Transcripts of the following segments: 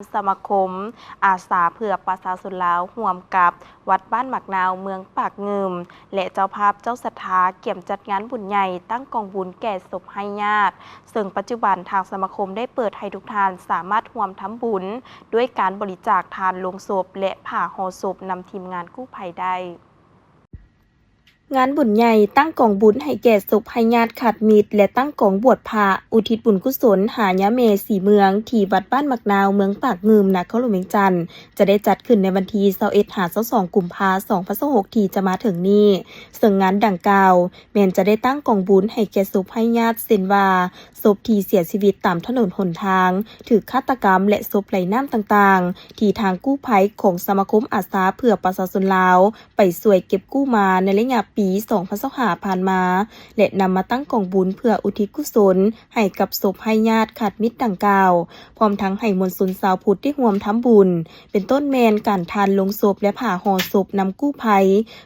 ສະມາຄົມອາສາເພື່ອປະຊາຊົນລາວ ຮ່ວມກັບວັດບ້ານໝາກນາວ ເມືອງປາກງື່ມ ແລະ ເຈົ້າພາບເຈົ້າສັດທາກຽມຈັດງານບຸນໃຫຍ່ຕັ້ງກອງບຸນແກ່ສົບໄຮ້ຍາດ, ເຊິ່ງປັດຈຸບັນທາງສະມາຄົມໄດ້ເປີດໃຫ້ທຸກທ່ານສາມາດຮ່ວມທຳບຸນດ້ວຍການບໍລິຈາກທານໂລງສົບ ແລະ ຜ້າຫໍ່ສົບນຳທີມງານກູ້ໄພໄດ້. ງານບຸນໃຫຍ່ຕັ້ງກອງບຸນໃຫ້ແກ່ສົບໄຮ້ຍາດຂາດມິດ ແລະ ຕັ້ງກອງບວດພະ ອຸທິດບຸນກຸສົນຫາຍາແມ່ສີເມືອງ ທີ່ວັດບ້ານໝາກນາວ ເມືອງປາກງື່ມ ນະຄອນຫຼວງວຽງຈັນ ຈະໄດ້ຈັດຂຶ້ນໃນວັນທີຊາວເອັດ ຫາ ຊາວສອງ ກຸມພາ ສອງພັນຊາວຫົກ ທີ່ຈະມາເຖິງນີ້, ເຊິ່ງງານດັ່ງກ່າວແມ່ນຈະໄດ້ຕັ້ງກອງບຸນໃຫ້ແກ່ສົບໄຮ້ຍາດ ເຊັ່ນວ່າ ສົບທີ່ເສຍຊີວິດຕາມຖະໜົນຫົນທາງ, ຖືກຄາດຕະກຳ ແລະ ສົບໄຫຼນ້ຳຕ່າງໆ ທີ່ທາງກູ້ໄພຂອງສະມາຄົມອາສາເພື່ອປະຊາຊົນລາວ ໄປຊ່ວຍເກັບກູ້ມາໃນໄລຍະປີສອງພັນຊາວຫ້າຜ່ານມາ ແລະ ນຳມາຕັ້ງກອງບຸນເພື່ອອຸທິດກຸສົນໃຫ້ກັບສົບໄຮ້ຍາດຂາດມິດດັ່ງກ່າວ, ພ້ອມທັງໃຫ້ມວນຊົນຊາວພຸດໄດ້ຮ່ວມທຳບຸນ ເປັນຕົ້ນແມ່ນການທານໂລງສົບ ແລະ ຜ້າຫໍ່ສົບນຳກູ້ໄພ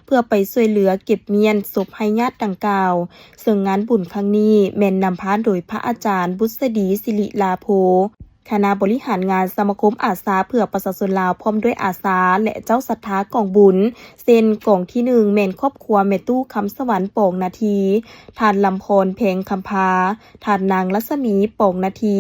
ເພື່ອໄປຊ່ວຍເຫຼືອເກັບມ້ຽນສົບໄຮ້ຍາດດັ່ງກ່າວ, ເຊິ່ງງານບຸນຄັ້ງນີ້ແມ່ນນຳພາໂດຍພະອາຈານ ບຸດສະດີ ສິລິລາໂພ, ຄະນະບໍລິຫານງານສະມາຄົມອາສາເພື່ອປະຊາຊົນລາວ ພ້ອມດ້ວຍອາສາ ແລະ ເຈົ້າສັດທາກອງບຸນ ເຊັ່ນ ກອງທີໜຶ່ງ ແມ່ນຄອບຄົວແມ່ຕູ້ ຄຳສະຫວັນ ປອງນາທີ, ທ່ານ ລຳພອນ ແພງຄຳພາ, ທ່ານນາງ ລັດສະໝີ ປອງນາທີ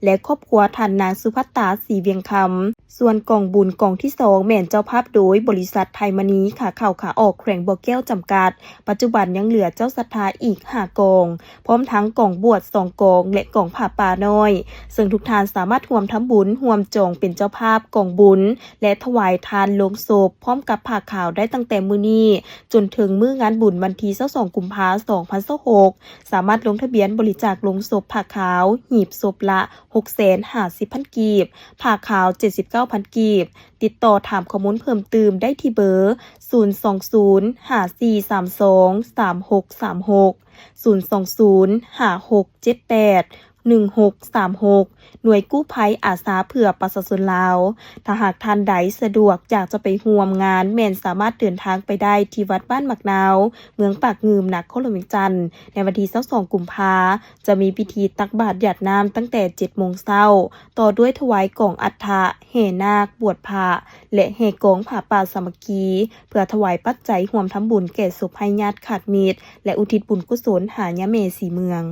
ແລະ ຄອບຄົວທ່ານນາງ ສຸພັດຕາ ສີວຽງຄຳ. ສ່ວນກອງບຸນກອງທີສອງ ແມ່ນເຈົ້າພາບໂດຍບໍລິສັດໄທມະນີ ຂາເຂົ້າຂາອອກ ແຂວງບໍ່ແກ້ວ ຈຳກັດ, ປັດຈຸບັນຍັງເຫຼືອເຈົ້າສັດທາອີກຫ້າກອງ ພ້ອມທັງກອງບວດສອງກອງ ແລະ ກອງຜ້າປ່ານ້ອຍ, ເຊິ່ງທຸກທ່ານສາມາດຮ່ວມທຳບຸນ, ຮ່ວມຈອງເປັນເຈົ້າພາບກອງບຸນ ແລະ ຖວາຍທານໂລງສົບ ພ້ອມກັບຜ້າຂາວໄດ້ຕັ້ງແຕ່ມື້ນີ້ ຈົນເຖິງມື້ງານບຸນວັນທີຊາວສອງ ກຸມພາ ສອງພັນຊາວຫົກ, ສາມາດລົງທະບຽນບໍລິຈາກໂລງສົບ ຜ້າຂາວ ຫີບສົບລະ ຫົກແສນຫ້າສິບພັນກີບ, ຜ້າຂາວ ເຈັດສິບເກົ້າພັນກີບ. ຕິດຕໍ່ຖາມຂໍ້ມູນເພີ່ມຕື່ມໄດ້ທີ່ເບີ ສູນສອງສູນ ຫ້າສີ່ສາມສອງ ສາມຫົກສາມຫົກ, ສູນສອງສູນ ຫ້າຫົກເຈັດແປດ ໜຶ່ງຫົກສາມຫົກ ໜ່ວຍກູ້ໄພອາສາເພື່ອປະຊາຊົນລາວ. ຖ້າຫາກທ່ານໃດສະດວກຢາກຈະໄປຮ່ວມງານ, ແມ່ນສາມາດເດີນທາງໄປໄດ້ທີ່ວັດບ້ານໝາກນາວ, ເມືອງປາກງື່ມ, ນະຄອນຫຼວງວຽງຈັນ, ໃນວັນທີຊາວສອງ ກຸມພາ ຈະມີພິທີຕັກບາດຢາດນ້ຳຕັ້ງແຕ່ເຈັດໂມງເຊົ້າ, ຕໍ່ດ້ວຍຖວາຍກອງອັດຖະ, ແຫ່ນາກ, ບວດພະ ແລະ ແຫ່ກອງຜ້າປ່າສາມັກຄີ ເພື່ອຖວາຍປັດໄຈຮ່ວມທຳບຸນແກ່ສົບໄຮ້ຍາດຂາດມິດ ແລະ ອຸທິດບຸນກຸສົນຫາຍາແມ່ສີເມືອງ.